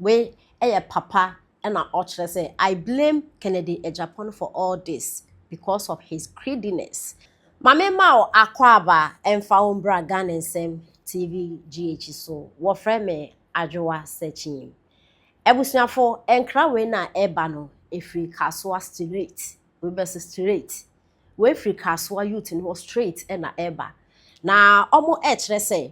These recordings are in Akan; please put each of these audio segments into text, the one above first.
Wei ɛyɛ papa ɛna ɔkyerɛ sɛ, "I blame Kennedy Agyapong for all this because of his greediness." Maame ma wo akɔ aba ɛmfa wo mbra Ghana Nsɛm TV GH so. Wɔfrɛ me Adwowa Sɛkyim. Abusuafo, nkra wei na ɛba no ɛfiri Kasoa straight. Wei bɛsɛ straight. Wei firi Kasoa youth no hɔ straight ɛna ɛba. Na ɔmo ɛkyerɛ sɛ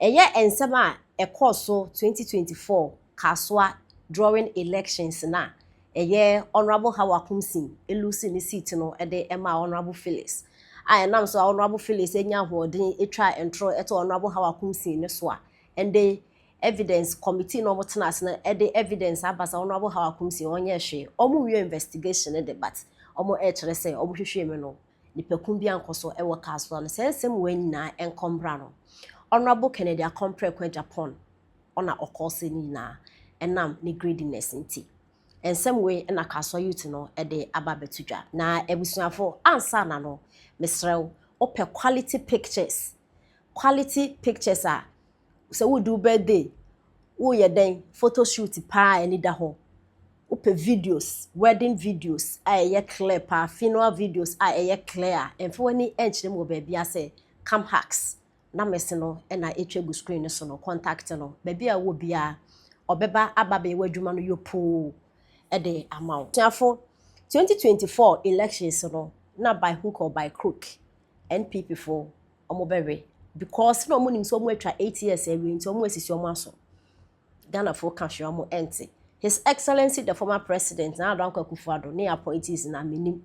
ɛyɛ nsɛm a ɛkɔɔ so 2024 Kasoa during elections na ɛyɛ Honourable Hawa Koomson elose ne seat no ɛde ɛma Honourable Phillips a ɛnam so a Honourable Phillips anya ahoɔden etwa ntorɔ ɛto Honourable Hawa Koomson ne so a ɛnde evidence committee na ɔmo tena ase no ɛde evidence aba sɛ Honourable Hawa Koomson ɔnyɛ hwee. Ɔmo wie investigation ne de, but ɔmo ɛkyerɛ sɛ ɔmo hwehwɛ mu no, nipakum bi ankɔ so ɛwɔ Kasoa no. Sɛ nsɛm wɔ nyinaa ɛnkɔmbra no, Honourable Kennedy Akɔmprɛko Agyapong ɔna ɔkɔɔ se ne nyinaa ɛnam ne greediness nti. Nsɛm wei ɛna Kasoa youth no ɛde aba abɛto dwa. Na abusuafo, ansa na no, mesrɛ wo, wopɛ quality pictures, quality pictures a sɛ wodi wo birthday, woyɛ dɛn photo shoot paa ani da hɔ, wopɛ videos, wedding videos a ɛyɛ clear paa, funeral videos a ɛyɛ clear a, ɛmfa w'ani ɛnkyerɛ mu wɔ baabi asɛ Cam Hacks na mɛsi no ɛna etwa gu screen no so no. Contact no, baabi a wɔ biara ɔbɛba aba abɛyɛ w'adwuma no yopoo ɛde ama wo. Abusuafo, 2024 elections no na by hook or by crook NPP fo ɔmo bɛwe because na ɔmo nim sɛ ɔmo atwa 8 years awie, nti ɔmo asisi ɔmo aso. Ghanafoɔ ka hwee ɔmo ɛnte. His Excellency the former President Nana Addo Dankwa Akufo-Addo ne appointees na menim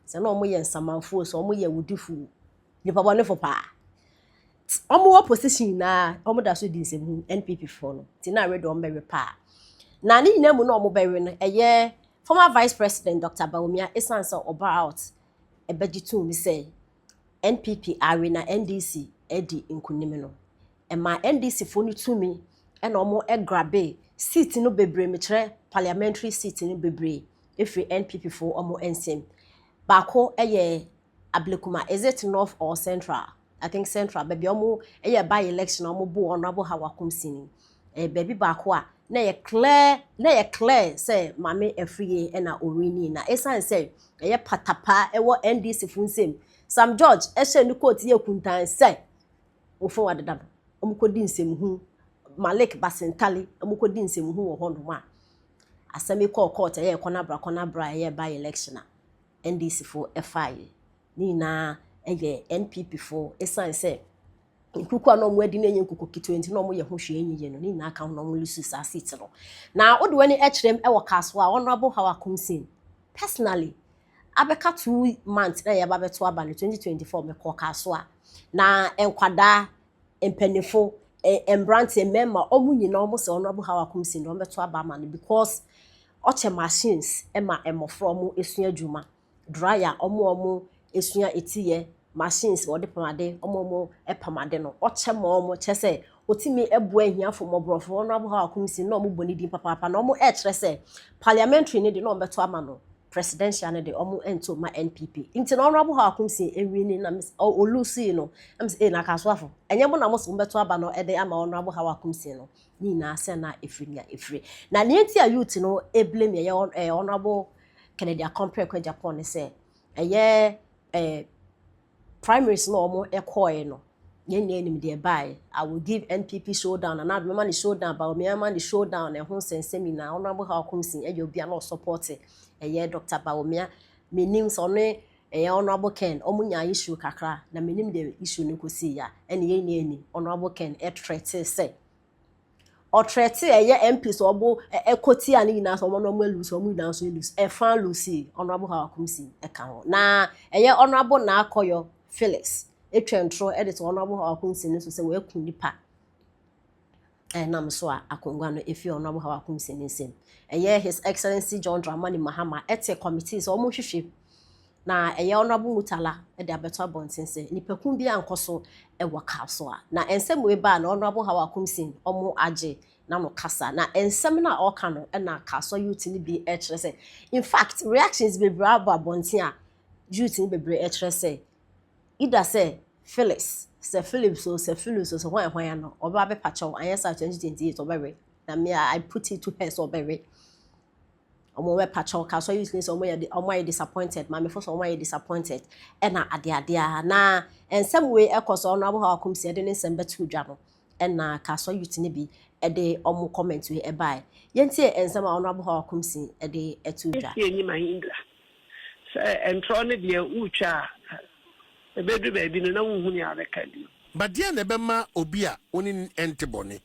sɛ na ɔmo yɛ nsamanfoɔ, sɛ ɔmo yɛ awudifo, nipa bɔnefo paa. Ɔmo wɔ position nyinaa, ɔmo da so di nsɛm NPP foɔ no ti na awe de ɔmo bɛwe paa. Na ne nyinaa mu na ɔmo bɛwe no, ɛyɛ former Vice President Dr. Bawumia, esan sɛ ɔba out ɛbɛgye tum sɛ NPP awe na NDC adi nkunim no, ɛma NDC foɔ no tumi ɛna ɔmo ɛgrab seat no bebree, mekyerɛ parliamentary seat no bebree efiri NPP foɔ ɔmo nsam. Baako ɛyɛ Ablekuma, is it North or Central? I think Central, baabi a ɔmo ɛyɛ by election a ɔmo bo Honourable Hawa Koomson. Baabi baako a na yɛ clear sɛ Maame Afriye ɛna owini, na esan sɛ ɛyɛ patapa ɛwɔ NDC fo nsam, Sam George ɛhyɛ ne coat yɛ kuntan sɛ ofo adeda no, ɔmo kɔ di nsɛmhu. Malik Basintale, ɔmo kɔ di nsɛmhu wɔ hɔnom a asɛm yi kɔɔ court. Ɛyɛ kɔnabra kɔnabra, ɛyɛ by election a NDC fo ɛfaeɛ ne nyinaa ɛyɛ NPP fo, esan sɛ nkuku a na ɔmo adi na enye nkuku ketewa nti na ɔmo yɛ ho hwee nyiye no, ne nyinaa ka ho na ɔmo lose saa seat no. Na wode w'ani ɛkyerɛ mu ɛwɔ Kasoa, Honourable Hawa Koomson, personally, abɛka 2 months na yɛba bɛto aba no 2024, mɛkɔ Kasoa na nkwadaa, mpanyinfo, mmeranteɛ, mmarima, ɔmo nyinaa ɔmo sɛ Honourable Hawa Koomson na ɔmo bɛto aba ama no because ɔkyɛ machines ɛma mmɔfra ɔmo esua adwuma, dryer, ɔmo esua etiyɛ machines, wɔde pamade, ɔmo ɛpamade no, ɔkyɛ ma ɔmo kyɛ sɛ otimi ɛboa ahiafo mmɔborɔfo. Honourable Hawa Koomson na ɔmo bɔ ne din papaapa na ɔmo ɛkyerɛ sɛ parliamentary ne de na ɔmo bɛto ama no, presidential ne de ɔmo ɛnto ma NPP. Nti na Honourable Hawa Koomson ewini na olose no na mis na Kasoafo, ɛnyɛ mo na mo so mo bɛto aba no ɛde ama Honourable Hawa Koomson no ne nyinaa sɛ na efiri nea efiri. Na nea nti a youth no eblame ɛyɛ Honourable Kennedy Akɔmprɛko Agyapong ne sɛ ɛyɛ primaries na ɔmo ɛkɔɛ no, yɛn nyinaa anim deɛ baeɛ. "I will give NPP showdown" na mema ne showdown, ba mema ne showdown. Ɛho nsɛnsɛm nyinaa, Honourable Hawa Koomson ɛyɛ obi a na ɔsupport ɛyɛ Dr. Bawumia. Menim sɛ ɔno ɛyɛ Honourable Ken, ɔmo nya issue kakra na menim deɛ issue no kɔsi ya. Ɛne yɛn nyinaa anim Honourable Ken ɛthreaten sɛ ɔthreaten ɛyɛ MP sɛ ɔbo ɛkɔ tia ne nyinaa sɛ ɔmo no ɔmo elose, ɔmo nyinaa nso elose, ɛfa lose. Honourable Hawa Koomson ɛka ho na ɛyɛ Honourable Naakɔyɔ Felix etwa ntorɔ ɛde to Honourable Hawa Koomson no so sɛ wɔaku nipa. Ɛnam so a akonnwa no efi Honourable Hawa Koomson ne nsam. Ɛyɛ His Excellency John Dramani Mahama ɛte committee sɛ ɔmo hwehwɛ na ɛyɛ Honourable Mutala ɛde abɛto abɔnten sɛ nipakum bi ankɔ so ɛwɔ kaa so a na nsɛm wei baa na Honourable Hawa Koomson ɔmo agye na no kasa na nsɛm no a ɔka no ɛna Kasoa youth no bi ɛkyerɛ sɛ, in fact, reactions bebree aba abɔnten a youth no bebree ɛkyerɛ sɛ either sɛ Phyllis, sɛ Phillips o, sɛ Phillips o, sɛ hwan hwan no, ɔbɛba abɛpakyɛw anyɛ saa 2028 ɔbɛwe. Na Na me, I put it to her sɛ ɔbɛwe. Ɔmo bɛ pakyɛw Kasoa youth ni sɛ ɔmo ayɛ disappointed. Maamefo sɛ ɔmo ayɛ disappointed ɛna adeade a na nsɛm wei ɛkɔ so. Ɔno aboha akom si ɛde ne nsɛm bɛto dwa no, ɛna Kasoa youth ni bi ɛde ɔmo comment wei ɛbae. Yɛntie nsɛm a ɔno aboha akom si ɛde ɛto dwa. Sie ni Mahindra sɛ ntorɔ no deɛ, wotwa a, ɛbɛduru baabi no na wonhu nea wabɛka bio. But deɛ na ɛbɛma obi a wo ne ɛnte bɔne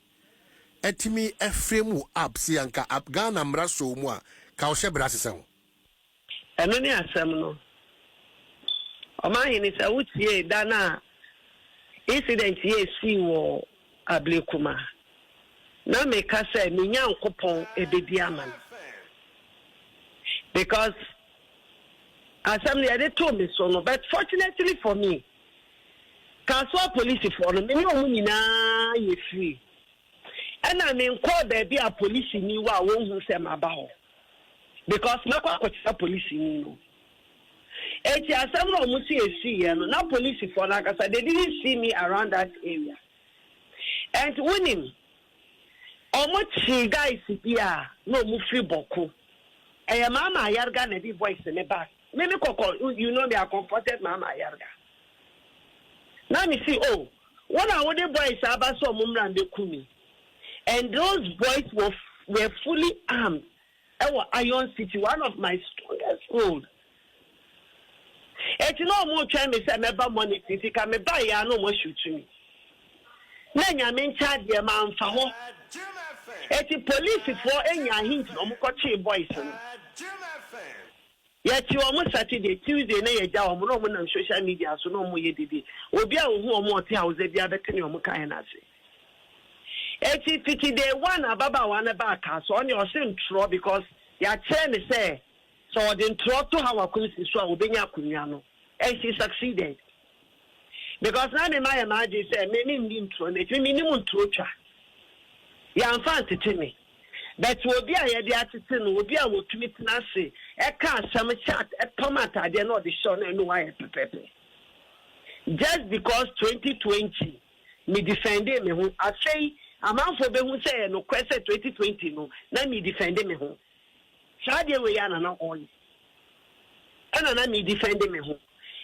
ɛtumi ɛfrɛ mu app si anka Ghana mmara so mu a ka ɔhyɛ berɛ asesɛ ho? Ɛno ne asɛm no, ɔmahene. Sɛ wotie da no a incident yɛ esii wɔ Ablekuma na meka sɛ me Nyankopɔn ɛbɛdi ama no, because asɛm no yɛde too me so no, but fortunately for me, Kasoa polisifoɔ no, me ne ɔmo nyinaa yɛ free, ɛna menkɔɔ baabi a polisini wɔ a wɔnhu sɛ maba hɔ, because mɛkɔ akɔkyerɛ polisini no. Eti asɛm na ɔmo si esi yɛ no na polisifoɔ no ankasa, they didn't see me around that area. And wunim ɔmo kyi guys bi a na ɔmo firi Bɔko, ɛyɛ Maama Ayarga na ɛde voice ne back. Me kɔkɔ, you know me, I comforted Maama Ayarga na me si, oh, wɔn a wɔde boys aba sɛ ɔmo mmra mbɛku mi, and those boys were fully armed ɛwɔ Iron City, one of my strongest road. Eti na ɔmo twɛn mi sɛ mɛba monitor, nti ka meba yɛ a na ɔmo ashoot mi na Nyame nkyɛn adeɛ ma nfa hɔ. Eti polisifoɔ enya hint na ɔmo kɔkyee boys no. Yɛkyi wɔn Saturday, Tuesday na yɛgya wɔn, na wɔn nam social media so na wɔn yɛ dede. Obi a ohun wɔn ɔte Hausa bi abɛte ne wɔn kan n'ase. Eti fiti day one, ababaawa no ba aka so, ɔne ɔse ntorɔ, because yɛakyerɛ ne sɛ ɔde ntorɔ to ha wakɔm si so a, obenya akonnwa no, and she succeeded, because na me ma yɛ maa gye sɛ me ndi ntorɔ no eti me nim ntorɔ twa. Yɛamfa ntete me, but obi a yɛde atete no, obi a wotumi tena ase ɛka asɛm hyɛ ɛpam ataadeɛ na ɔde hyɛ ɔno, ɛno wayɛ pɛpɛpɛ. Just because 2020 me defend me ho, afei amanfoɔ bɛhu sɛ ɛyɛ nokorɛ sɛ 2020 no na me defend me ho. Saa deɛ wei ana na ɔyɛ, ɛna na me defend me ho,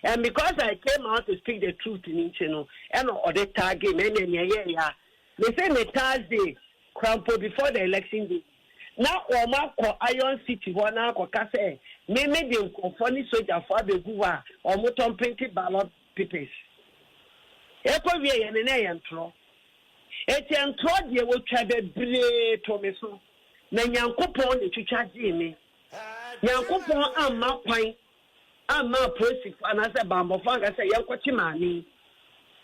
and because I came out to speak the truth ni nti no, ɛna ɔde tag me. Ɛna nea ɛyɛ ya me say ne Thursday krampo before the election day na wɔn akɔ Iron City hɔ na akɔka sɛ mímí de nkurɔfoɔ ne sogyafoɔ abɛgu hɔ a wɔn tɔn printed ballot papers. Ekɔ wie yɛ ne na ɛyɛ ntorɔ. Eti ntorɔ deɛ, wotwa bebree to me so, na Nyankopɔn na etwitwa gyee me. Nyankopɔn amma kwan amma apolisifoɔ anaasɛ bambɔfoɔ anka sɛ yɛnkɔkye maame,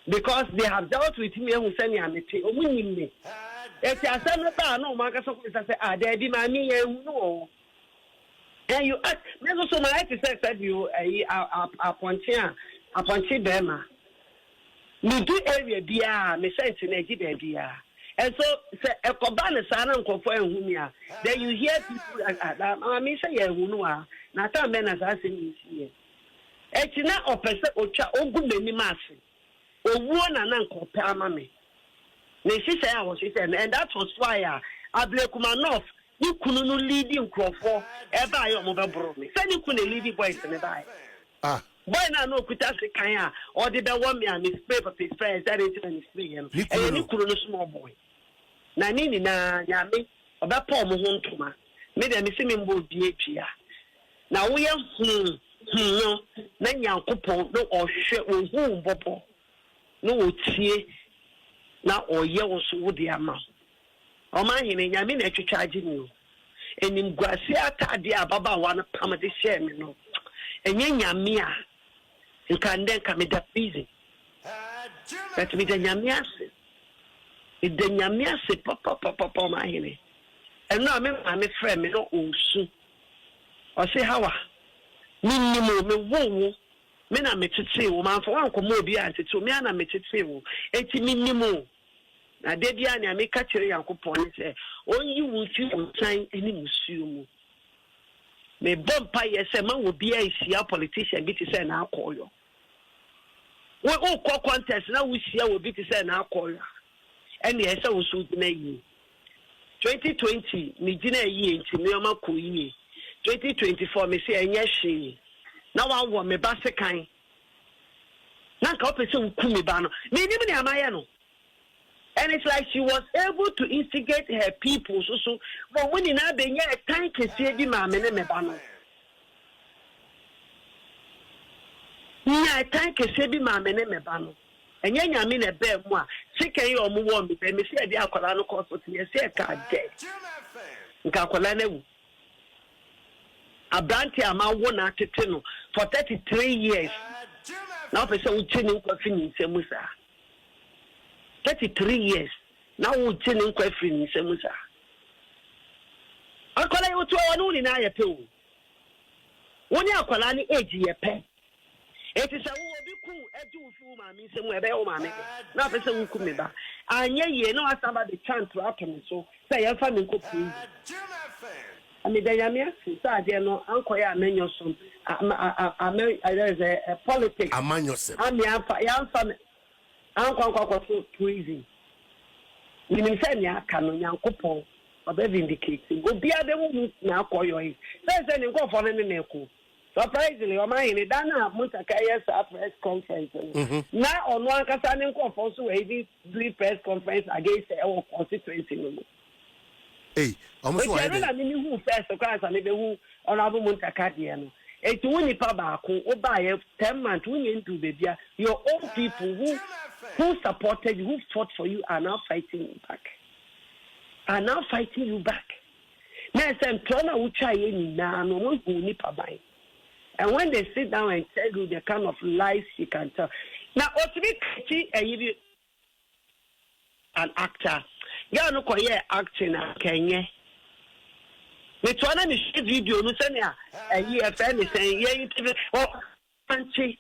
because they have dealt with me, ehu sɛnea mete, ɔmo nim me. Eti asɛm no baa na ɔmo ankasa kɔ sɛ, ah, daabi, maame yɛn ehu no wɔ. And you ask me nso so ma ɛte sɛ sɛbi o, ɛyi apɔnkye a apɔnkye bɛrima medu area biara, me sɛnti na agyi baabiara. And so sɛ ɛkɔba ne saa na nkurɔfoɔ ehu mi a, then you hear people, ah ah, maame sɛ yɛ ehu no a, na atan bɛn na saa asɛm yi si yɛ. Eti na ɔpɛ sɛ otwa ogu m'anim ase, owuo na nka ɔpɛ ama me ne nhyehyɛ a wɔhyehyɛ no. And that was why a Ablekuma North ne kunu no lead nkurɔfoɔ ɛbaayɛ, ɔmo bɛboro me sɛ ne kunu na lead boys ne baayɛ. Ah. Boy na na okuta sekan a ɔde bɛwɔ me a me spray pepper spray sɛ ɛde ntina me spray yɛ no. Ne kunu ɛyɛ ne no. Kunu no small boy na ne nyinaa, Nyame ɔbɛpɔ ɔmo ho ntoma. Me deɛ, me si me mbɔ obi atua na woyɛ hmm no na Nyankopɔn na ɔhwɛ ohu mbɔbɔ na otie na ɔyɛ wo so wode ama wo. Ɔmahene, Nyame na atwitwa agye me o. Enimguase ataadeɛ a ababaawa no pam de hyɛɛ me no, ɛnyɛ Nyame a, nka ndɛ nka meda prison. But meda Nyame ase, meda Nyame ase papapapapa. Ɔmahene, ɛno a me maame frɛ me na ɔɔsu, ɔse, "Hawa, menim o, mewo wo, me na metetee wo, mamfa woankɔma obi a ntete wo, me ana metetee wo, enti menim o." Na da biara nea meka kyerɛ Nyankopɔn ne sɛ ɔnyi wo mfi wo nsan ne musuo mu. Mebɔ mpayɛ sɛ ma wɔ biara nhyia politician bi te sɛ n'akɔyɔ. Wo wokɔ contest na wohyia wɔ bi te sɛ n'akɔyɔ a, ɛne ɛsɛ wo so gyina yie. 2020 megyinaa yie nti nneɛma kɔɔ yie. 2024 mese ɛnyɛ hwee na wawɔ me ba sekan na nka wopɛ sɛ woku me ba no. Mennim nea mayɛ no. And it's like she was able to instigate her people so so ma wɔn nyinaa bɛnya ɛtan kɛseɛ bi maa me ne me ba no. Nyaa ɛtan kɛseɛ bi maa me ne me ba no. Ɛnyɛ Nyame na ɛbaa mu a, sekan yi a ɔmo wɔɔ me bɛ, mese yɛde akwadaa no kɔ hospital, yɛse ɛkaa dɛ nka akwadaa no awu. Aberanteɛ a mawo no atete no for 33 years na wopɛ sɛ wogye ne nkwa fi ne nsa mu saa? 33 years na wogye ne nkwa firi ne nsa mu saa? Akwadaa yi wote hɔ ɔne wo nyinaa yɛ pɛ o. Wo ne akwadaa no age yɛ pɛ. Enti sɛ wo obi ku gye wo fi wo maame nsam a, ɛbɛyɛ wo maame dɛ. Na wapɛ sɛ woku me ba. Anyɛ yie na wasan ba abɛtwa ntorɔ ato me so sɛ yɛmfa me nkɔ prison. Na meda Nyame ase sɛ adeɛ no ankɔyɛ amanyɔsom, ama, ayɛ sɛ politics. Amanyɔsɛm. Ame amfa, yɛamfa me ankɔ ankɔ akɔto prison. Menim sɛ nea aka no, Nyankopɔn ɔbɛ vindicate me. Obiara bɛhu me n'akɔyɔe. Sɛ sɛ ne nkurɔfoɔ no ne me ko. Surprisingly, Ɔmanhene, da no a Muntaka reyɛ saa press conference no, na ɔno ankasa ne nkurɔfoɔ nso were even doing press conference against her wɔ constituency no mu. Ei, wɔn nso Enti wɔayɛ ɛno dɛn? na me mehuu first koraa ansa mebɛhu Honourable Muntaka deɛ no. Enti wo nipa baako, wobaeɛ 10 months, wonyɛ nduu baabi a, your own people who who supported you, who fought for you are now fighting you back. Are now fighting you back. Na ɛsɛ ntorɔ no a wotwaeɛ nyinaa no wɔn ahu wo nipa ban and when they sit down and tell you the kind of lies she can tell na otumi kati ɛyi bi an actor girl no kɔyɛɛ acting a kɛnyɛ metoa na mehwɛ video no sɛnea ɛyi ɛfɛ ne sɛn yɛ interview ɔ Ante,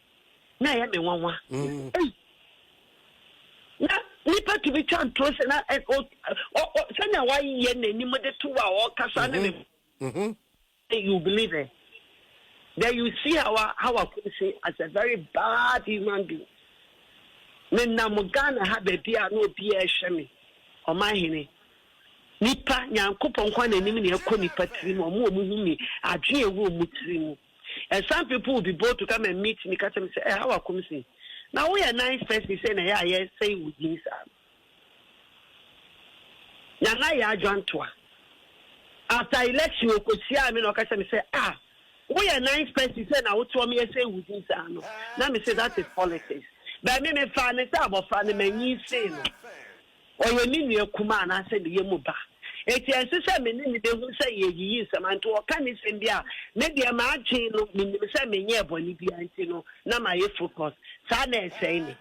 na ɛyɛ me nwanwa. Mm. Ei, na nipa tumi twa ntoro sɛ na sɛnea wayɛ n'anim de to a ɔkasa ne ne. Mm-hmm. You believe it. Then you see how how Akumsi as a very bad human being. Me nam Ghana ha baabi a na obi ɛhwɛ me. Ɔman hene. Nipa Nyankopɔn kwan n'anim na ɛkɔ nipa tiri mu. Ɔmo a ɔmo hu mi adwene ɛwɔ ɔmo tiri mu. And some people will be bold to come and meet me ka kyerɛ me sɛ, eh, how akum si? Na woyɛ nice person sɛ na ɛyɛ a yɛsɛe wo din saa no. Nana yɛ adwantoa. After election ɔkɔhyiaa me na ɔka kyerɛ me sɛ, ah, woyɛ nice person sɛ na wote hɔ ma yɛsɛe wo din saa no. Na me se that is politics. But me mefaa ne sɛ abɔfra no manyin see no. Ɔyɛ me nua kumaa anaasɛ me yam ba. Enti ɛnsɛ sɛ me ne no behu sɛ yɛreyiyi nsɛm ano. Nti ɔka ne sɛm bi a, me deɛ m'adwene no, menim sɛ menyɛɛ bɔne biara nti no, na mayɛ focus. Saa na ɛsɛe me.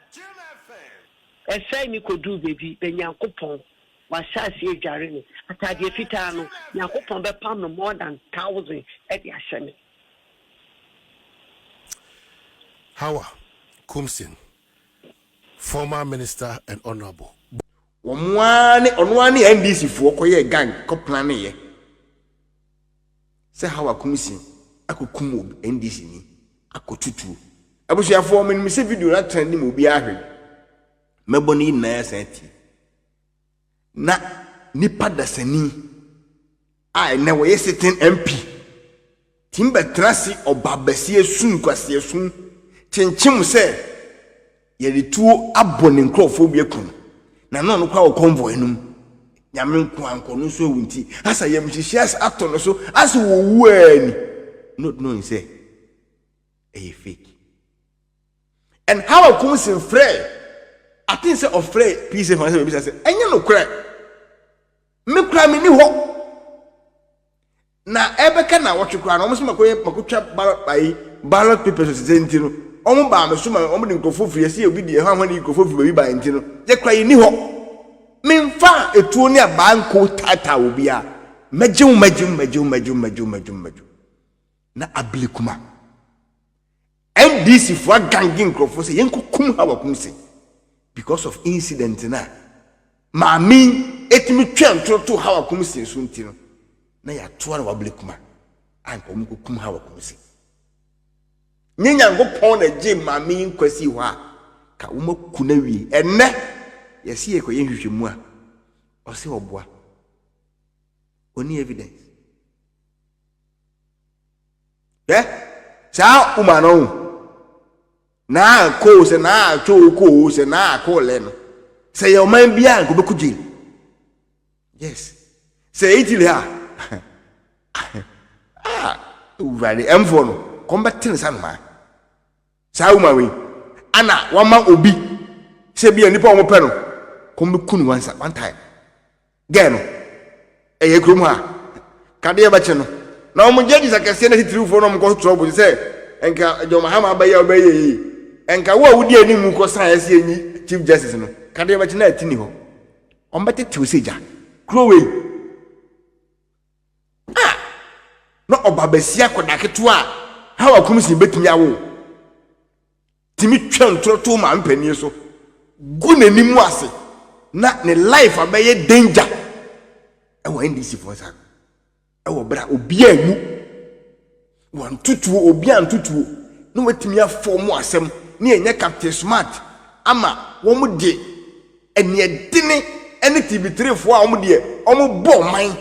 Ɛsɛe me kɔduu baabi, but Nyankopɔn, wahyɛ aseɛ adware me. Ataadeɛ fitaa no, Nyankopɔn bɛpam no more than thousand de ahyɛ me. Hawa Koomson, Former minister and honourable. Wɔn ara ne ɔno ara ne NDC foɔ kɔyɛɛ gang kɔ planeeɛ sɛ Hawa Kumsin akɔkum obi NDC ni akɔto tuo. Abusuafoɔ menim sɛ video no atena anim obiara ahwɛ bi. Mɛbɔ ne nyinaa san atie. Na nipa dasani a ɛnɛ wɔyɛ sitting MP tumi bɛtena ase ɔba basia su nkwasia su kyenkyem sɛ yɛde tuo abɔ ne nkurɔfoɔ bi aku no na na ɔno koraa wɔ convoy no mu nyame nko ankɔ no nso awu nti asa yamhyehye asa atɔ no so asa wɔwu ani not knowing sɛ ɛyɛ fake and how akum sin frɛ I think sɛ ɔfrɛ peace fan sɛ bɛbisa sɛ ɛnyɛ nokorɛ me koraa menni hɔ na ɛbɛka na wɔtwe koraa na wɔn nso makɔyɛ makɔtwa ballot ayi ballot papers sɛ nti no wɔn baa me so ma wɔn de nkurɔfoɔ firi ɛsɛ obi di ɛho ahoɔ de nkurɔfoɔ firi baabi baa nti no yɛ koraa yɛnni hɔ memfa etuo ne abaa nko taataa obiara mɛgye wo mɛgye wo mɛgye wo mɛgye wo mɛgye wo mɛgye wo mɛgye wo na abili kuma NDC foɔ agange nkurɔfoɔ sɛ yɛnkɔkum ha wakum se because of incident na maame etumi twɛn toro ha wakum se so nti no na yɛatoa na wabili kuma anka wɔn kɔkum ha wakum se nye nyankopɔn na gye maame yi nkwa si hɔ a ka wɔn aku na wie ɛnɛ yɛsi yɛ kɔyɛ nhwehwɛmu a ɔsɛ ɔboa. Ɔni evidence. Hwɛ saa woman no ho. Naa koo sɛ naa twoo koo sɛ naa koo lɛ no. Sɛ yɛ ɔman biara nka ɔbɛkɔ jail. Yes. Sɛ Italy ha. Ah, wurade ɛmfoɔ no kɔm bɛte ne sa nomaa. Saa woman wei ana wama obi sɛ bi a nipa a wɔpɛ no kɔm bɛku no one one time. Girl no ɛyɛ kurom ha kadeɛ bɛkye no na wɔn judges akɛseɛ na titirifoɔ na wɔn kɔ trouble sɛ nka John Mahama abɛyɛ a ɔbɛyɛ yie nka wo a wodi anim kɔ san ɛsi enyi chief justice no kadeɛ bɛkye na ɛti ni hɔ wɔn bɛtetew sɛ gya kuro wei a na ɔba bɛsi akɔda ketewa a Hawa Koomson bɛtumi awo tumi twa ntorɔ to maame panin so gu n'anim ase na ne life abɛyɛ danger ɛwɔ NDC foɔ nsa ɛwɔ berɛ a obiara nwu wantutuo obiara ntutuo na watumi afɔ mu asɛm ne ɛnyɛ Captain Smart ama wɔn de ɛneɛdene ɛne TV3 foɔ a wɔn deɛ wɔn bɔ ɔman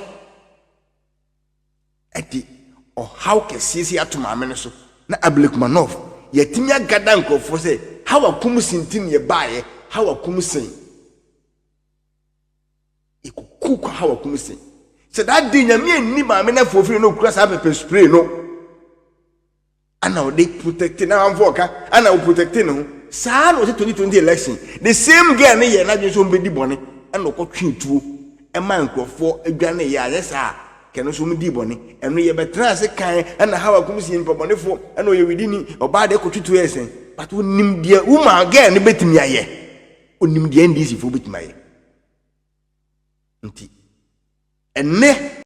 ɛde ɔhaw kɛseɛ si ato maame no so na Ablekuma North yɛtumi agada nkurɔfoɔ sɛ Hawa Koomson nti ne yɛbaeɛ. Hawa Koomson yɛkuku kɔ Hawa Koomson sɛ that day Nyame anni maame no afoofiri na okura saa pepper spray no ana ɔde protect na amfo ɔka ana o protect ne ho saa na ɔsɛ 2020 election the same girl ne yɛ n'adwene sɛ ɔmbɛdi bɔne ɛna ɔkɔtwe tuo ɛma nkurɔfoɔ adwane yɛ anyɛ saa kɛno nso ɔmo di bɔne ɛno yɛbɛtena ase kan ɛna Hawa Koomson nipa bɔnefoɔ ɛna ɔyɛ widini ɔbaa deɛ kɔtwe tuo yɛ sɛn, but onim deɛ woman girl ne bɛtumi ayɛ, onim deɛ NDC foɔ bɛtumi ayɛ nti ɛnɛ.